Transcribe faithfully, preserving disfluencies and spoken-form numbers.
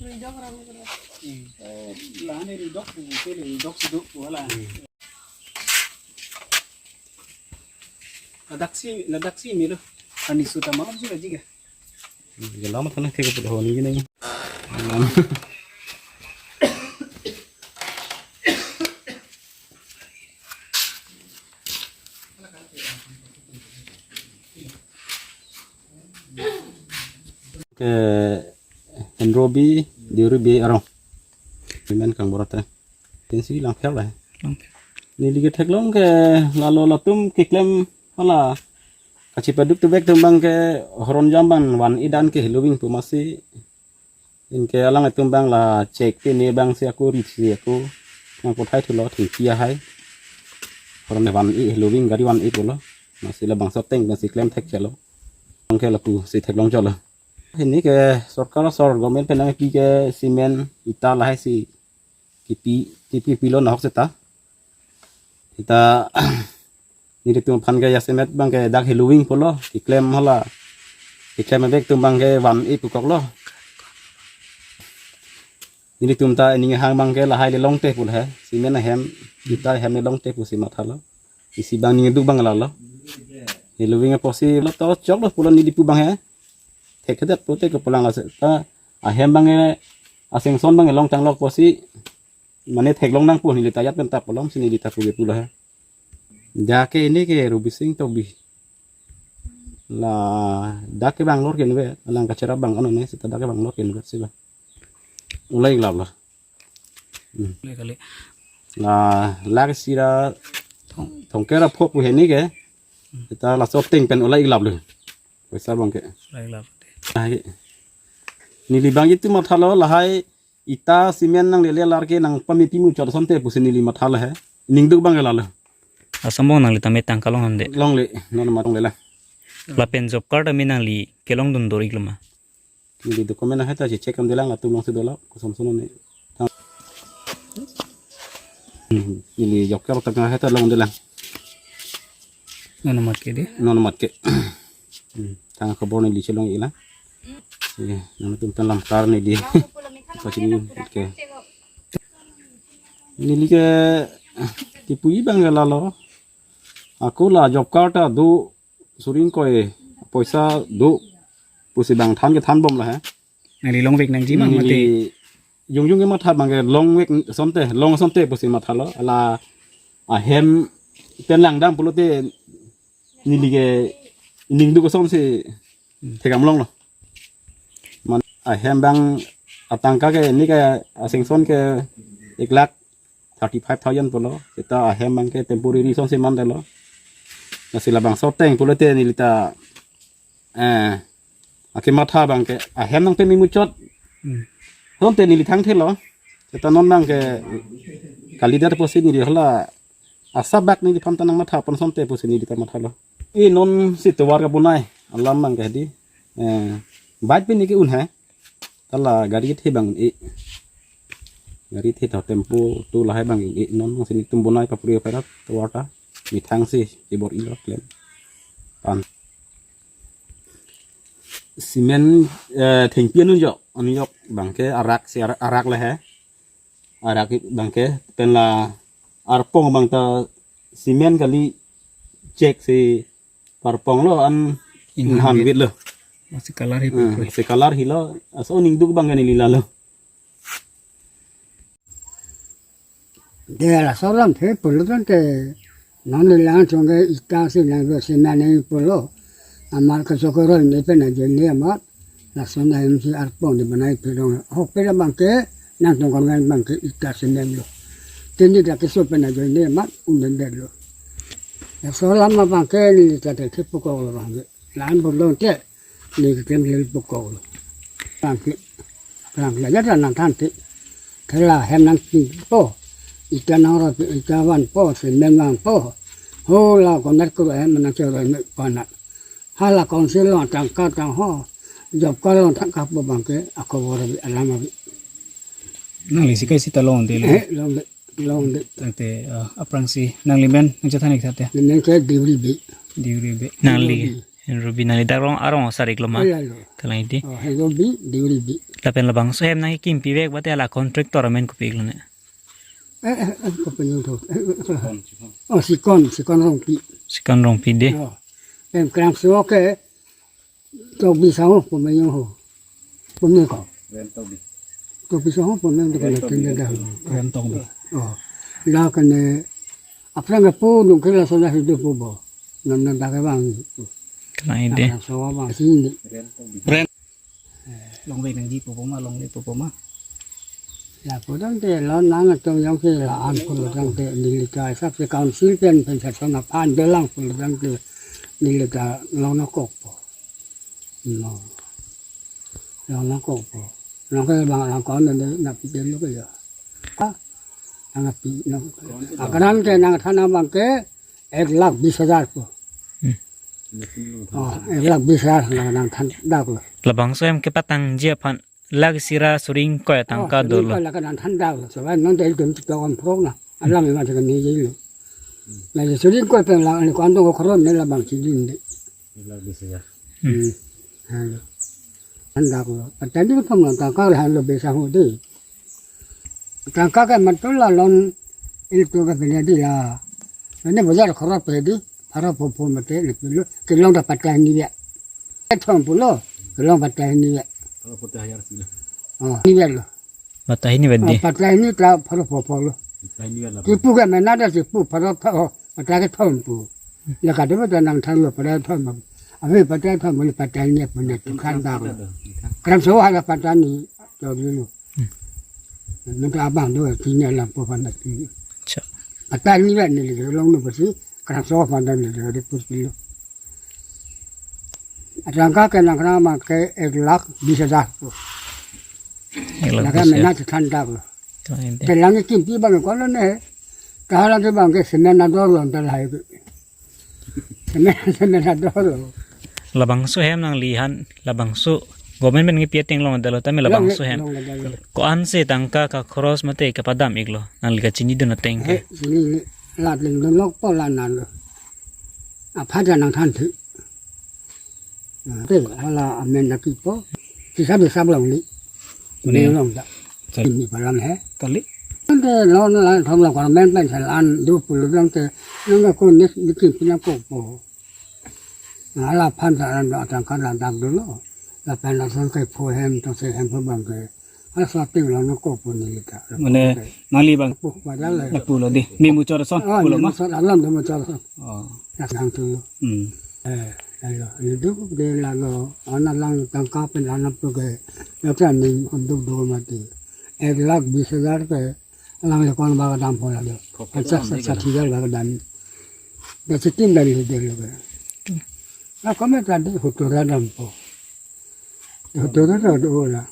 Eh, lahan ridok pu, ridok siduk pu hala. Ladak si, ladak si milo. Ani suta maaf juga juga. Jalan mata na thek pu honi gini. Ke Henrobi, Diuri bi arong. Pimen kang borot eh. Tensi langphel lah. Langphel. Neli ketheklong ke lalo latum keklem hala kachipaduk tebek atum abang ke horon jam abang van-e dan ke heloving pu masi. Anke alanglitum abang la chek pine abang si ako rit si ako nang kothai thulo thengpi ahai. Horon van-e heloving gari van-e pulo. Masi labangso ateng abang si klem thekchelo. Anke lapu si theklong cholo. Hini ke sorkar asor government pen nangpi ke cement ita lahai si kipi kipi pilo nahok seta. Ita nelitum aphan ke jasemet abang ke dak heloving pulo, keklem hala. Keklem abek atum abang ke van-e pukoklo. Nelitum ta ining hang abang ke lahai le longte pulo he. Cement ahem, ita ahem le longte pusi mathalo. Isi abang ningduk abang lalo. Heloving apotsi lo to choklo pulo neli pu abang he. Thekthedet pulote kepulang lasi ta ahem abang e asengson abang e longtanglo pusi mane theklong nangpo neli ta ajat pen ta polom si neli ta puge pulo he. Dak ke ini ke Rubising Tokbi. La dak ke Bangalore ke nve, alang kacherap abang ano ne seta dak ke Bangalore ke nve si ba. Ulai gelap lo. Hmm. Kali. La lak sira Thong. Thongkera pho pu hini ke. Seta laso ateng pen ulai gelap lo. Poisa abang ke. Ulai gelap. Ah, ke. Neli abang itum mathalo lahai ita cement nanglele alar ke nangpame pimuchot asonte pusi neli mathalo he. Ningduk abang ke lalo. Asambong nangli tame tangka longhande. Longle, non mat longle la. Lapen job card tame nangli kelongdun dor-iklo ma? Neli document ahai ta check kam delang latum alongsi dolo, koson son ne. Hmm, neli job card ta ahai ta long delang. Non mat ke de. Non mat ke. Hmm, tang khobor neli chelong-iklang. Ye, nangtum tan lamkar neli. Pachini, okay. Neli ke kipu-i abang ke lalo. Ako la job card ta do suring koi poisa do pusi abang than ke thanbom la he. Nangli longvek nangji abang mate. Neli jongjong ke matha abang ke longvek asonte, long asonte pusi mathalo. Hala ahem pen langdam pulote neli ke ningduk asonsi Hmm. thekam longlo. Mane ahem abang atangka ke ini ke asengson ke ek lakh thirty five thousand pulo. Seta ahem abang ke temporary asonsi mandetlo. Lasi labangso ateng pulote neli ta eh akematha abang ke ahem nangpame muchot. Hmm. Asonte neli thangthelo. Seta non abang ke kalidet pusi neli hala asabak neliphan ta nangmatha pon asonte pusi neli ta mathalo. E non si tovar kebonai alam abang ke di. Eh, bike pen ke un he. Hala gari kethe abang e. Gari kethe ta tempo tu lahai abang e non si nelitum bonai papri operat tovar ta. Methang si ibor ilo klem. Pan. Cement eh thengpi anujok, anujok abang ke arak si arak, arak le he. Arak abang ke pen la arpong abang ta cement kali chek si parpong lo an Inghan inghan wit. Wit lo. Masih kalar hi Hmm, pupui. Si kalar hilo aso ningduk abang ke neli lalo. De laso alam the pulo tangte non neli langchong ke ita si nang do cement nang pulo. Amar ke sokoro ne pen ajoine amat. Lason ahem si arpong de bonai pidong. Hok peda abang ke nangtum government abang ke ita cement lo. Tini dak keso pen ajoine amat un-edetlo. Laso alam abang ke neli ta thek pukoklo abang ke. Lahan pulo te neli keklem lel pukoklo. Abang ke abang ke ya ta nangthan te. Kela hem nangpipo. Ita nangroi, ita vanpo, cement vangpo. Ho la komat kuru hem nangcheroi me panat. Hala council along tangka tangho. Job card along tangka pu abang ke akhobor abi alam abi. Nangli si kai sita longdelo. Eh, longde, longde. Tangte, eh, aphrangsi nanglimen nangchethan-ik tha te. Nang ke Diuri bi. Diuri bi. Nangli. Diuri bi. Rubi nangli dak rong arong asar iklo ma? Iya, iya. Kalang iti. Oh, Rubi, Deuri bi. Lapen labangso hem nangkimpi vek bate la contractor amen kopi iklo ne? Eh, eh, eh, kopanyung tho. Eh, eh, eh. Oh, Sikon, Sikon Rongpi. Sikon Rongpi de. Oh. Em Krangso ke, Tokbi saho, kopanyung ho. Kopanyung ko. Rem Tokbi. Tokbi saho, kopanyung ko. Rem Tokbi. Tende dah. Rem Tokbi. Oh. Dah kene, aphrang ke pu nung kela soda hidup pu bo. Nam nam dah ke bang. Kalang ide. Aphrang so bang sini. Rem Tokbi. Rem. Longle nangji pu po ma, longle pu po ma. Lapu tangte lo nang atum jongsi la-an pulo tangte neli ta sap si council pen pen sasana aphan dolang pulo tangte neli ta long nangkokpo. No. Long nangkokpo. Nangke bang lang kon ne na pi den lo ke ya. Ka? Nang pi no. Akaran ke nangthan abang ke ek lakh bis hajar po. Hmm. Oh, ek lakh bis hajar nang nangthan dak lo. Labangso hem kepatangji aphan lakh isi ra suri ingkoi atangka dolo. Oh, suri ingkoi la nangthan dak lo. Sobai non dari dum tiga on prok na. Alam ema tiga ni jilo. Na suri ingkoi pen la ni kwan dong koron ne labang si din de. Ek lakh bis hajar. Hmm. Hmm. Halo. Than dak lo. Patani ko thom lo tangka la han lo bisa ho de. Tangka ke mantul la lon il tu ke pene di la. Ini bajar khorok pe di, pharo pho pho mate le pilo, kelong ta patta hini ya. Kethom pulo, kelong patta hini ya. Pharo pho te hajar sila. Oh, hini ya lo. Patta hini Oh, bedi. Patta hini ta pharo pho pho lo. Patta hini ya la. Kipu ke mena da kipu pharo pho, oh, patta kethom pu. La kado ta nangthan lo patta thom. Ave patta thom le patta hini ya punya tukhan da. Krangso hala patta ni, to dulu. Hmm. Nang abang do, kini alam po patta hini. Acha. Patta hini ba neli long no pasi, Krangso patta neli di pus pilo. Atangka ke nang kena make ek lakh bis hajar. Ek lakh bis hajar. Lake mena than dak lo. Kalang ide. Te lang kimpi bang kono ne. Kalang ke bang ke semen ador lo ntar hai. Semen, semen ador lo. Labangso hem nangli han, labangso government pen nangkepi ateng long dalo tame labangso hem. Long dalo. Ko-an si tangka kakhoros mate kapadam iklo nangli kachinidun ateng ke. Eh, sini ni lat ling dun lok po la nan lo. Aphan ta nangthan thu. Te hala amen laki po. Sisa bisa belong ni. Ni. Ni long ta. Sir. Ni palam he. Kali. Ante long la thom long kor men pen sal an du pulo dang te. Nang ko ni ni kimpi nangkokpo. Hala aphan ta an atangka la dak dolo. Lapen la son kai pho hem to se hem pho bang ke. Hala sa ting long nangkokpo neli ta. Mane nangli bang. Puh padahal la. Pulo di. Mi muchor son. Oh, pulo mi ma. Muchor alam do muchor son. Oh. Nak nang tu. Hmm. Eh, lalu, hidup de lalu, anak lang tangka pen anak tu ke, ya kan ni hidup dua mati. Ek lakh bis hajar ke, lang lekon baga dam pula dia. Pocket Pachas, dam de sat hajar baga dam. Dia sitin dari hidup lo ke. Lah kami tadi hutura dam po. Hutura tu dua lah.